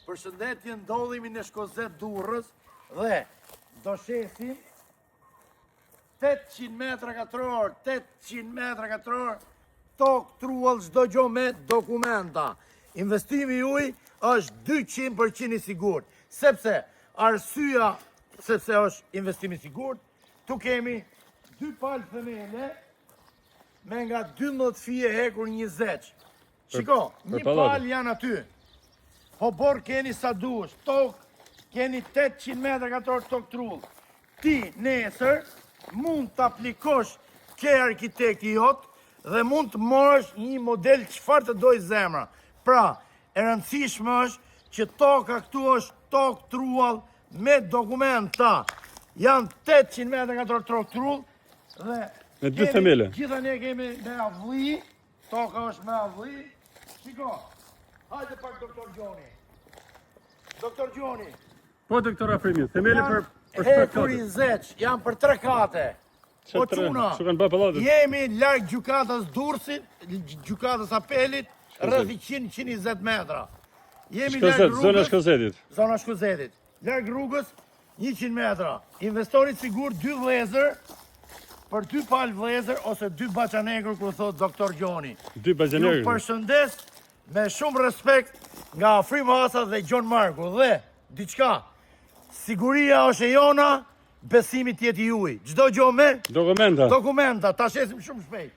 Përshëndetje, ndodhemi në Shkozet Durrës dhe do shesim 800 metra katror, 800 metra katror, tokë truall çdo gjë me dokumenta. Investimi juaj është 200% i sigurt, sepse arsyeja sepse është investim i sigurt, tu kemi dy palë themele me nga 12 fije hekur 20. Shiko, për një pallate. palë janë aty. Po borë keni sa duhesh, tokë keni 800 metra katror tokë trull. Ti nesër mund të aplikosh ke arkitekti jot dhe mund të marrësh një model çfarë të dojë zemra. Pra, e rëndësishme është që toka këtu është tokë truall me dokumenta. Janë 800 metra katror tokë trull dhe Me dy kemi- themele. Gjitha ne kemi me avlli, toka është me avlli. Shiko, hajde pak doktor Gjoni. Doktor Gjoni, Po doktor Afrimi, themele për për hekur shtat i kate. zeq, janë për tre kate. Çe Po tre, çuna, çu kanë bërë pallatet. jemi larg gjykatës Durrësit, gjykatës Apelit, rreth 100-120 metra. Jemi larg Shkozet, zona rrugës, Shkozetit. zona Shkozetit. Larg rrugës 100 metra. Investoni sigur dy vëllezër për dy palë vëllezër ose dy baçanekër kur thot doktor Gjoni. Dy Ju bajanierë. përshëndes me shumë respekt nga Afrim Hasa dhe Gjon Marku dhe diçka, siguria është e jona, besimi tjetë i juaj. Çdo gjë me Dokumenta. dokumenta, ta shesim shumë shpejt.